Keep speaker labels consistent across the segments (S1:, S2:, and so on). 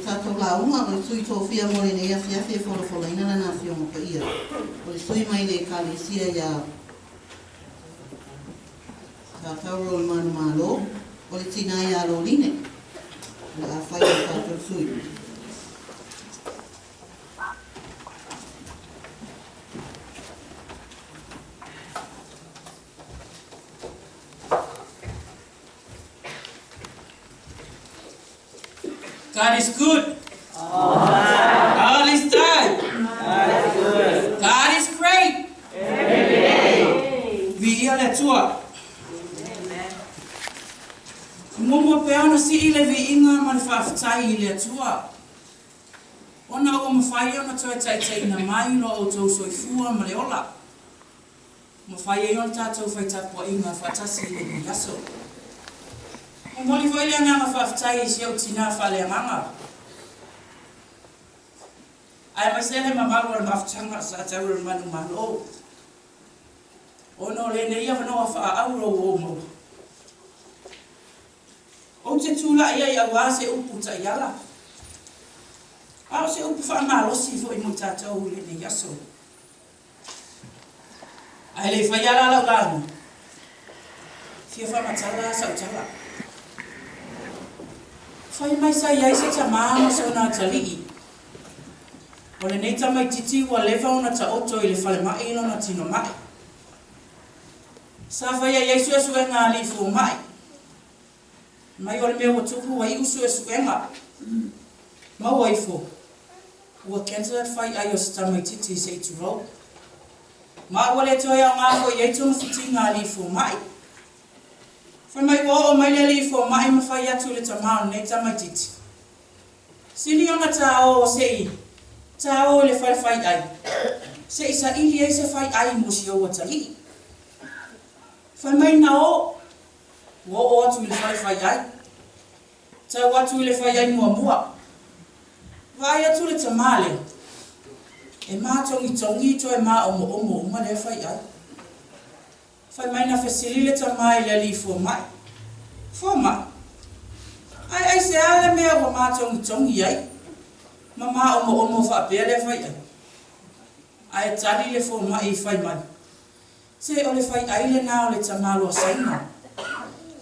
S1: tatou lauga o le sui tofia mo lenei afiafi e folafolaina Lana Afioga Paia, o le sui mai le Ekalesia ia Satauro o le Manumalo, o le tina ia Loline, o le a fai le tatou sui.
S2: God is good. All the time. All is time. God is good. God is great. Every day. Viia le Atua. E muamua pea ona sii le viiga ma le faafetai i le Atua, ona ua mafai ona toe taitaiina mai lo outou soifua ma le ola. Mafai ai ona tatou fai tapuaiga faatasi i lenei aso. Momoli foi le agaga faafetai i si ou tinā faaleagaga, aemaise le mamalu o le mafutaga sa taua i le manumalo, ona o lenei avanoa faaauro ua ou maua. Ou te tulai ai auā se upu taiala, a o se upu faamalosi foi mo i tatou i lenei aso. Ae le i faia la lau lauga, fia faamatala sau tala. Fai mai sa i ai se tamā ma sona atalii. O lenei tamaititi ua leva ona taoto i le falemai i lona tino ma'i. Sa faia i ai suesuega a alii fomai. Mai o le mea ua tupu ua iu suesuega. Maua ifo, ua cancer le fai'ai o se tamaititi se i tulou. Ma ua le toe aoga foi i ai togafitiga a alii fomai. Fai mai ua oo mai le alii fomai ma fai atu i le tamā o lenei tamaititi, Sili ona tāō se i tāō i le fale fai'ai, se i saili ai se fai'ai mo si ou atalii. Fai mai na ō, ua oo atu i le fale fai'ai. Tau atu i le fai'ai muamua. Vaai atu le tamā lea, e mātogitogi toe māomoomo uma lea fai'ai. Fai mai na fesili le tamā i le alii fomai, Fomai, ae aisea le mea ua mātogitogi ai ma māomoomo faapea lea fai'ai? Ae tali le fomai fai mai, Se o le fai'ai lenā o le tamaloa Saina.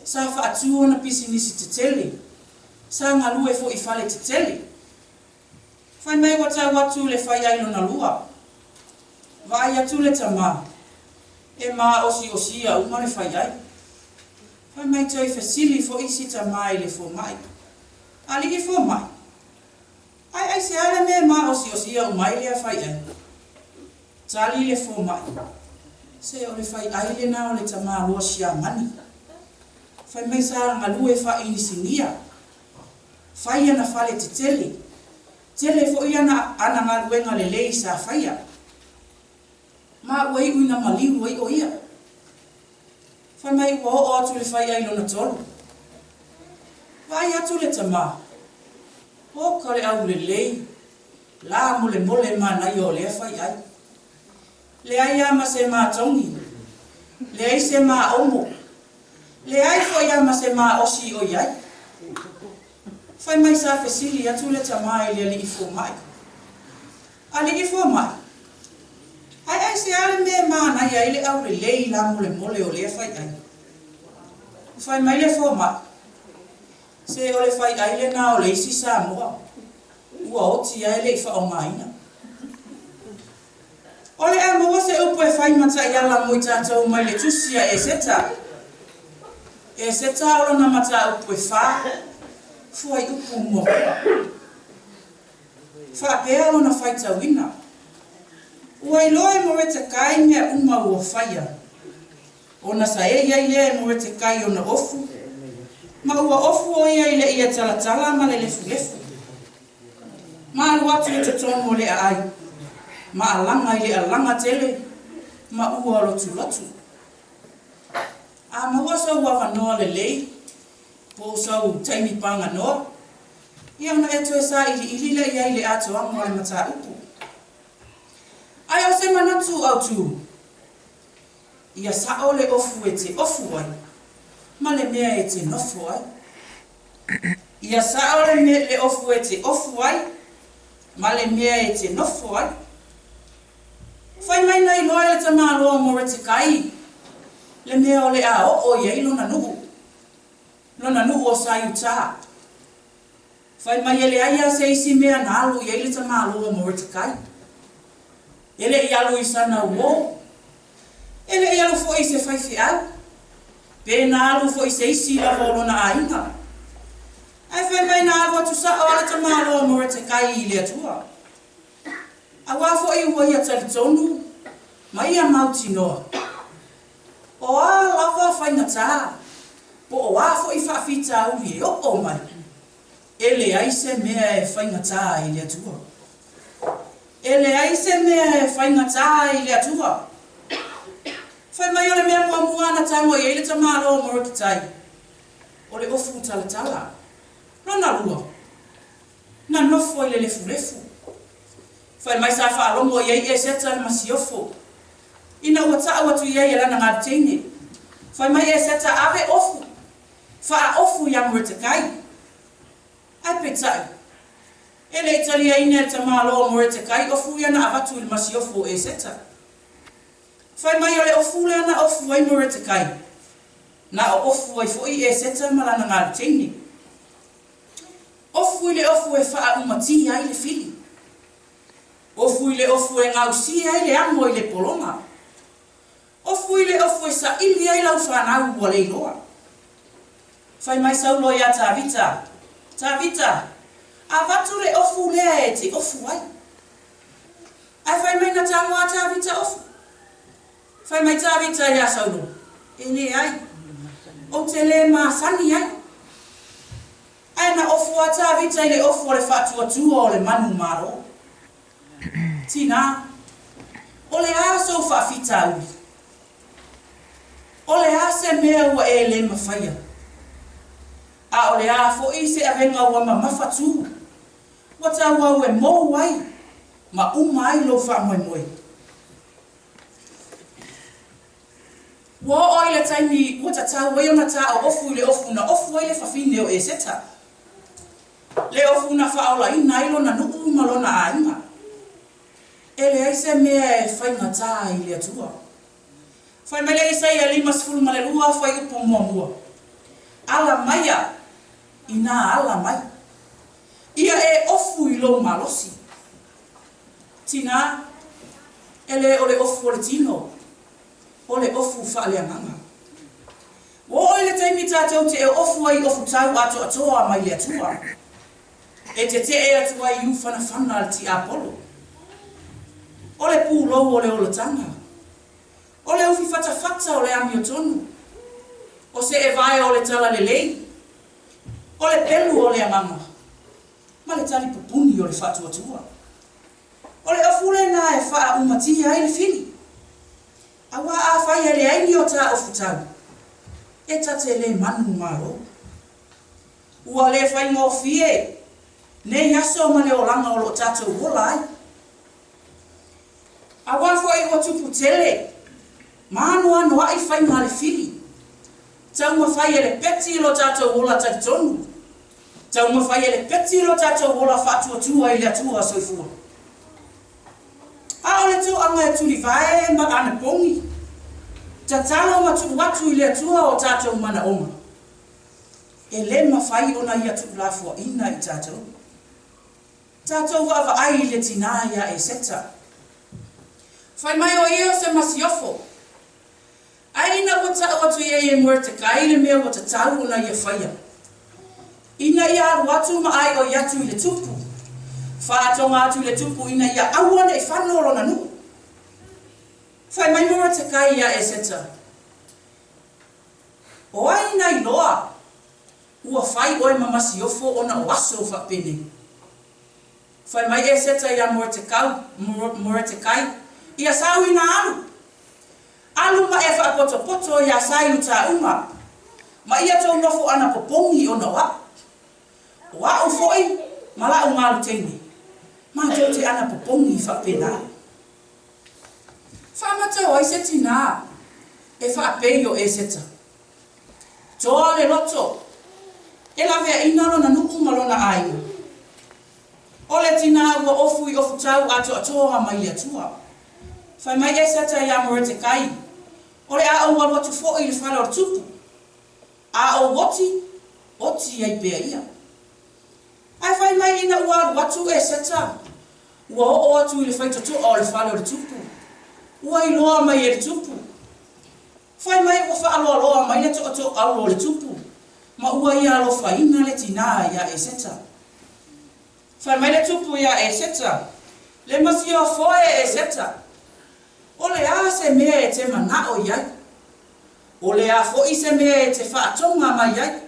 S2: Sa faatū ona pisinisi tetele. Sa galue foi i fale tetele. Fai mai ua tau atu le fai'ai lona lua. Vaai atu le tamā, e māosiosia uma le fai'ai. Fai mai toe fesili foi si tamā i le fomai, Alii fomai, ae aisea le mea e māosiosia uma ai lea fai'ai? Tali le fomai, Se o le fai'ai lenā o le tamaloa Siamani. Fai mai sa galue faainisinia, fai ana fale tetele, tele foi ana ana galuega lelei sa faia. Ma ua iu ina maliu ai o ia. Fai mai ua oo atu le fai'ai lona tolu. Vaai atu le tamā, oka le aulelei, la molemole manaia o lea fai'ai. Leai lava ma se matogi, leai se maomo, leai foi lava ma se maosi o i ai. Fai mai sa fesili atu le tamā i le alii fomai, Alii fomai, ae aisea le mea e manaia ai le aulelei la molemole o lea fai'ai? Fai mai le fomai, Se o le fai'ai lenā o le isi Samoa. Ua oti ae le i faaaogaina. O le a maua se upu e fai ma taiala mo i tatou mai le Tusi a Eseta. Eseta o lona mataupu e fā, fuaiupu muamua. Faapea lona faitauina, Ua iloa e Moretekai mea uma ua faia. Ona saei ai lea e Moretekai ona ofu, ma ua ofu ʻo ia i le ia talatala ma le lefulefu. Ma alu atu i totonu o le aai, ma alaga i le alaga tele ma ua lotulotu. A maua sou avanoa lelei po o sou taimi paganoa, ia ona e toe sailiili lea i ai i le atoaga o le mataupu. Ae o se manatu autu, Ia sa'o le ofu e te ofu ai ma le mea e te nofo ai. Ia sa'o le me le ofu e te ofu ai, ma le mea e te nofo ai. Fai mai na iloa e le tamāloa o Moretekai le mea o le a oo i ai lona nu'u, lona nu'u o Saiutā. Fai mai e leai lava se isi mea na alu i ai le tamāloa o Moretekai. E le i alu i sana uō, e le i alu foi i se faifeau, pe na alu foi i se isi lava o lona aiga. Ae fai mai na alu atu sa'o lava le tamāloa o Moretekai i le Atua. Auā foi ua ia talitonu ma ia mautinoa, o a lava faigatā, po o a foi faafitauli e oo mai, e leai se mea e faigatā ai i le Atua. E leai se mea e faigatā ai i le Atua. Fai mai o le mea muamua na tago i ai le tamāloa o Morokitai, o le ofu talatala. Lona lua, na nofo i le lefulefu. Fai mai sa faalogo i ai Eseta le masiofo, ina ua ta'u atu i ai e lana galuteine. Fai mai Eseta, Ave ofu, faaofu iā Moretekai. Ae peitai, e le i taliaina e le tamāloa o Moretekai ofu ia na avatu i le masiofo o Eseta. Fai mai o le ofu lea na ofu ai Moretekai, na oofu ai foi Eseta ma lana galuteine. Ofu i le ofu e faaumatia ai le fili. Ofu i le ofu e gausia ai le amo i le pologa. Ofu i le ofu e saili ai lau fanau ua le iloa. Fai mai Saulo iā Tavita, Tavita, avatu le ofu lea e te ofu ai. Ae fai mai na tago a Tavita ofu. Fai mai Tavita iā Saulo, E leai, ou te lē masani ai. Ae na ofu a Tavita i le ofu a le faatuatua o le manumalo. Tinā, o le a sou faafitauli? O le a se mea ua e lē mafaia? A o le a foi se avega ua mamafatū, ua tauau e mou ai ma uma ai lou faamoemoe? Ua oo i le taimi ua tatau ai ona taoofu i le ofu na ofu ai le fafine o Eseta, le ofu na faaolaina ai lona nuu ma lona aiga. E leai se mea e faigatā i le Atua. Fai mai le Isaia 52 fuaiupu muamua, Ala maia, inā ala mai. Ia e ofu i lou malosi. Tinā, e lē o le ofu o le tino, o le ofu faaleagaga. Ua oo i le taimi tatou te ofu ai i ofu tau atoatoa mai le Atua, e tete'e atu ai i ufanafana a le tiapolo. O le pulou o le olataga, o le ufi fatafata o le amiotonu, o se evae o le talalelei, o le pelu o le agaga, ma le talipupuni o le faatuatua. O le ofu lenā e faaumatia ai le fili. Auā afai e leai ni o tā ofu tau, e ta te lē manumalo. Ua lē faigofie nei aso ma le olaga o loo tatou ola ai. Auā foi ua tupu tele ma anoanoa'i faiga a le fili. Taumafai e lepeti lo tatou ola talitonu. Taumafai e lepeti lo tatou ola faatuatua i le Atua soifua. A o le toaga e tulivae ma anapogi, tatalo ma tuu atu i le Atua o tatou manaoga, e lē mafai ona ia tuulafoaina i tatou. Tatou vaavaai i le tinā iā Eseta. Fai mai o ia o se masiofo. Ae ina ua ta'u atu i ai e Moretekai le mea ua tatau ona ia faia, ina ia alu atu ma aeoi atu i le tupu, faatoga atu i le tupu ina ia aua ne i fano lona nuu. Fai mai Moretekai iā Eseta, O ai na iloa ua fai oe ma masiofo ona o aso faapenei? Fai mai Eseta iā Moretekau, Moretekai, Ia sau ina alu! Alu ma e faapotopoto iā Saiutauma, ma ia tou nofo anapopogi ona o a'u. O a'u foi ma la'u galuteine, matou te anapopogi faapena. Faamata o ai se tinā e faapei o Eseta? Toa le loto! E laveaina lona nuu ma lona aiga. O le tinā ua ofu i ofutau atoatoa mai le Atua. Fai mai Eseta iā Moretekai, O le a ou alu atu foi i le fale o le tupu. A ou oti, oti ai pea ia. Ae fai mai ina ua alu atu Eseta, ua oo atu i le faitotoa o le fale o le tupu, ua iloa mai e le tupu. Fai mai ua faaloaloa mai le tootooaulo o le tupu, ma ua ia alofaina le tinā iā Eseta. Fai mai le tupu iā Eseta, Le masiofo e Eseta, o le a se mea e te manao i ai? O le a foi se mea e te faatoga mai ai?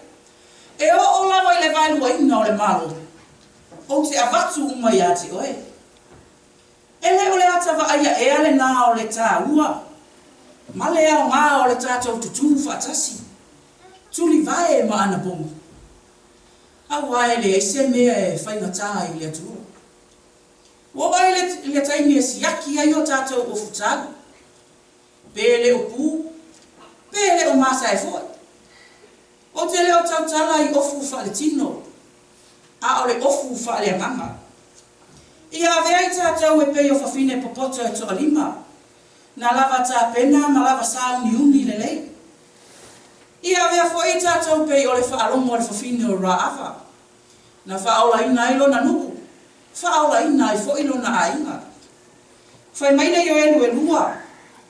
S2: E oo lava i le vaeluaina o le Malo, ou te avatu uma iā te oe. E le o le ata vaaia ea lenā o le tāua ma le aogā o le tatou tutū faatasi, tulivae ma anapogi? Auā e leai se mea e faigata ai i le Atua. Ua oo i le taimi e siaki ai o tatou ofutau, pe le o pu, pe le o masae foi. Ou te le o tautala i ofu faaletino, a o le ofu faaleagaga. Ia avea i tatou e pei o fafine popoto e toalima, na lava tapena ma lava sāuniuni lelei. Ia avea foi i tatou pei o le faalogo a le fafine o Raava, na faaolaina ai lona nuu, faaolaina ai foi lona aiga. Fai mai le Ioelu e lua,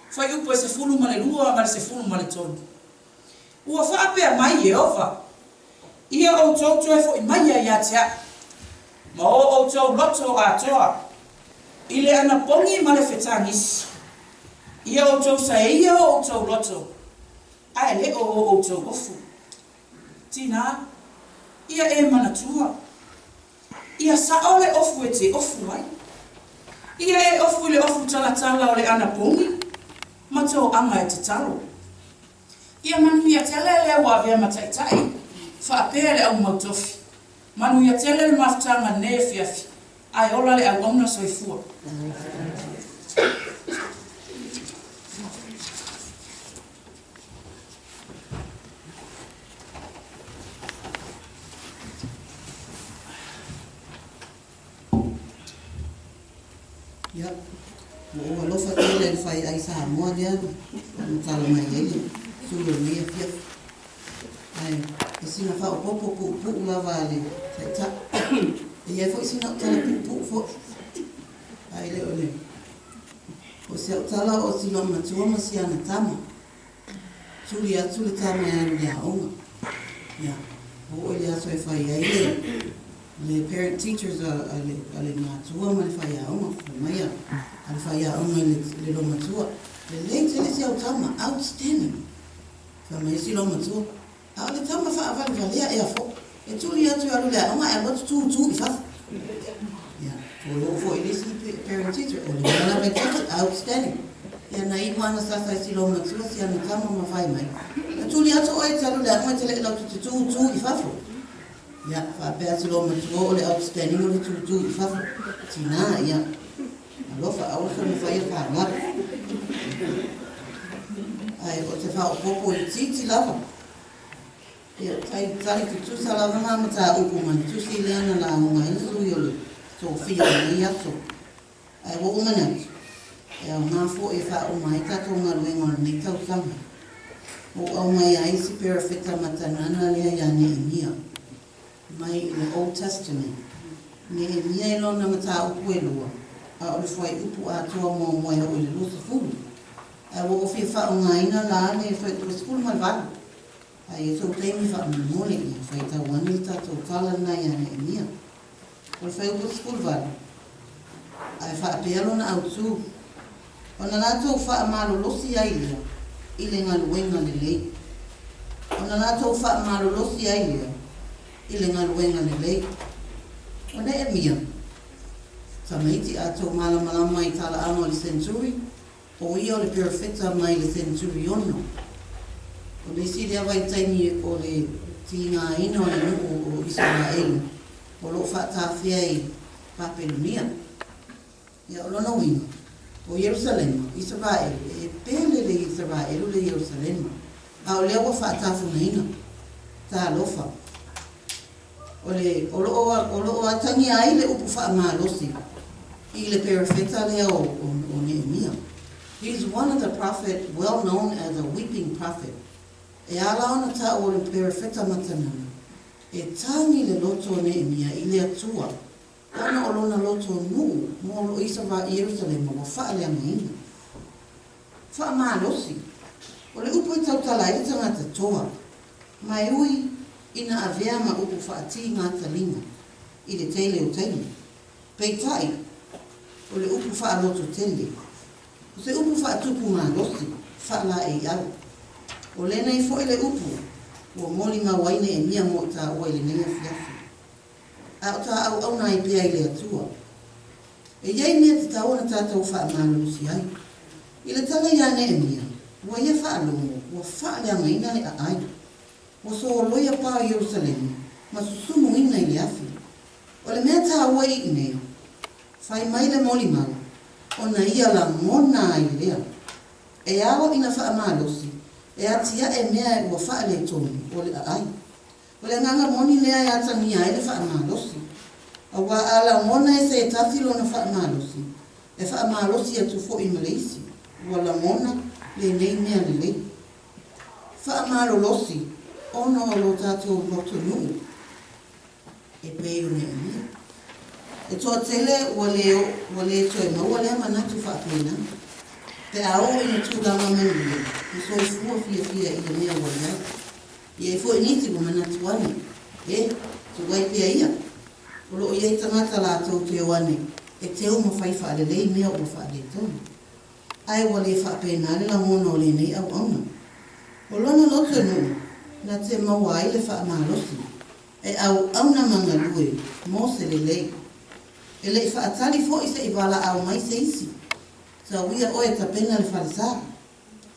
S2: fuaiupu e 12 ma le 13. Ua faapea mai Ieova, Ia outou toe foi maia ia te a'u, ma o outou loto atoa, i le anapogi ma le fetagisi. Ia outou saeia o outou loto, ae le o o outou ofu. Tinā, ia e manatua, ia sa'o le ofu e te ofu ai. Ia e ofu i le ofu talatala o le anapogi ma toaga e tatalo. Ia manuia tele lea ua avea ma taitai, faapea le au mautofi. Manuia tele le mafutaga lenei afiafi, ae ola le auauna soifua.
S1: Ia, ua ou alofa tele i le faiai Samoa lea na matala mai ai le sui o lenei afiafi. Ae, o sina faaopoopo puupuu lava a le Taitai. E i ai foi sina au tala puupuu foi. Ae le o le... O si au tala o si loomatua ma si ana tama. Tuli atu le tama e alu i le aoga. Ia, oo i le aso e fai ai le le parent teachers a a le a le matua ma le faiaoga. Fai mai a a le faiaoga i le le loomatua, Lelei tele si au tama, outstanding. Fai mai si loomatua, A o le tama faavalevalea ea foʻi, e tuli atu e alu i le aoga ae alu atu tūtū i fafo. Ia, toe oo foi i le isi parent teacher, o le mea lava e tasi, outstanding. Ia, na iu ana sasa e si loomatua si ana tama ma fai mai, Na tuli atu oe e te alu i le aoga e te leʻi lau te tūtū i fafo. Ia, faapea si loomatua o le outstanding o le tūtū i fafo. Tinā, ia, alofa, aua soona faia faagalo. Ae o te faaopoopo itiiti lava. Ia, tai tali tutusa lava ngā mataupu ma le tusi lea na lauga ai le sui o le Sofia i lenei aso. Ae ua ou manatu, e aoga foi e faauma ai tatou galuega o lenei tausaga. Ua ou aumai ai si perofeta matanana lea iā Neemia, mai i le Old Testament. Neemia i lona mataupu e lua, a o le fuaiupu atoa muamua e oo i le 20. Ae ua ou fia faaaogaina la le fuaiupu 18. Ae i tou taimi faamolemole ia faitau ane le tatou tala lena ia Neemia. O le fuaiupu 18, ae faapea lona autū, Ona latou faamalolosi ai lea i le galuega lelei. Ona latou faamalolosi ai lea i le galuega lelei. O Neemia, tamaiti a tou malamalama i talaaga o le century, o ia o le perofeta mai le century ono. O le isi lea vaitaimi o le tigaina o le nuu o Isaraelu o lo o faatafea i Papelonia. Ia, o lona uiga, o Ierusalema, Isaraelu, e pele le Isaraelu le Ierusalema, a o lea ua faatafugaina. Talofa! O le, o loo atagia ai le upu faamalosi i le perofeta lea o Neemia. He is one of the prophet well known as a weeping prophet. E ala ona taua o le perofeta matanana, e tagi le loto o Neemia i le Atua, ona o lona loto nuu mo lo isa va Ierusalema ua faaleagaina. Faamalosi. O le upu e tautala ai le tagata toa, ma e ui ina avea ma upu faatigataliga i le tele o taimi. Peitai, o le upu faaloto tele. O se upu faatupu malosi, faalaeiau. O lenei foi le upu, ua molimau ai Neemia mo i taua i lenei afiafi. A o tāauauna ai pea i le Atua. E iai mea tatau ona tatou faamalolosi ai. I le tala ia Neemia, ua ia faalogo, ua faaleagaina le aai. Ua soloia pa o Ierusalema, ma susumuina i le afi. O le mea taua i inei, fai mai le molimau, ona ia lagona ai lea. E ao ina faamalosi, e atiae mea ua faaletonu o le aai. O le agaga moni lea e atagia ai le faamalosi. Auā a lagona e se tasi lona faamalosi, e faamalosi atu foi ma le isi, ua lagona lenei mea lelei. Faamalolosi ona o lo tatou lotonuu e pei o Neemia. E toatele ua le toe maua lea manatu faapena. Pe a oo ina tulaga manuia, ma soifua fiafia i le mea ua i ai. E i ai foi nisi ua manatu ane, e, tuai pea ia. O loo i ai tagata latou te o ane, e teu ma fai faalelei mea ua faaletonu. Ae ua le faapena le lagona o lenei auauna. O lona lotonuu, na te maua ai le faamalosi, e auauna ma galue mo se lelei. E lei faatali foi se'i valaau mai se isi. Sauia oe tapena le falesa.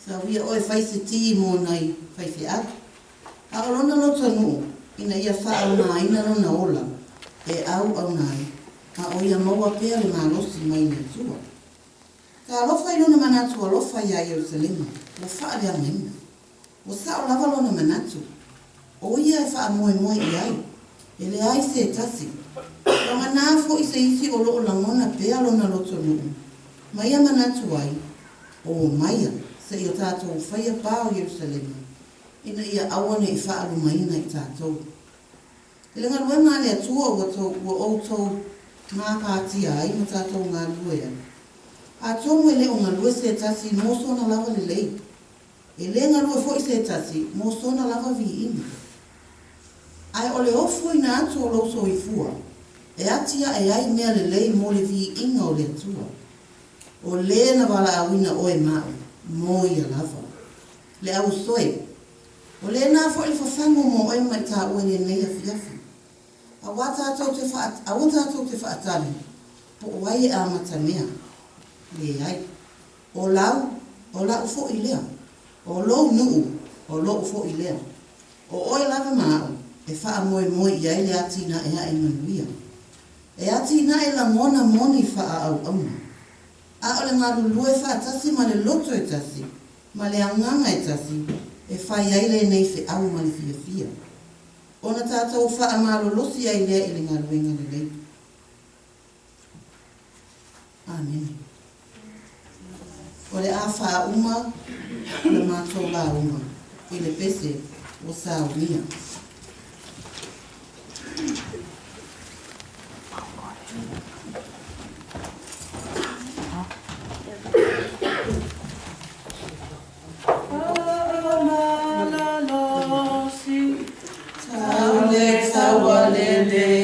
S1: Sauia oe fai se ti mo nai faifeau. A o lona lotonuu, ina ia faaaogāina lona ola, e auauna ai, a o ia maua pea le malosi mai le Atua. Talofa i lona manatu alofa iā Ierusalema, ua faaleagaina. Ua sao lava lona manatu. O ia e faamoemoe i ai, e leai se tasi. Vagana foi se isi o loo lagona pea lona lotonuu. Ma ia manatu ai, o maia, seia tatou faia pa o Ierusalema, ina ia aua nei faalumaina i tatou. I le galuega a le Atua ua outou gapatia ai ma tatou galulue ai. Atonu e le o galue se tasi mo sona lava lelei. E le galue foi se tasi mo sona lava viiga. Ae o le ofoina atu o lou soifua, e atiae ai mea lelei mo le viiga o le Atua. O lē na valaauina oe ma au, mo ia lava. Le auso e, o lenā foi le fafago mo oe ma i taua i lenei afiafi. Aua aua tatou te faatali, po o ai e amatamea. Leai. O lau, o la'u foi lea. O lou nuu, o lo'u foi lea. O oe lava ma au, e faamoemoe i ai le atinaeae manuia. E atinae lagona moni faaauauna. A o le galulue faatasi ma le loto e tasi, ma le agaga e tasi, e fai ai lenei feau ma le fiafia. Ona tatou faamalolosi ai lea i le galuega lelei. Amene. O le a faauma le matou lauga i le pese ua saunia. Tau le taua lele.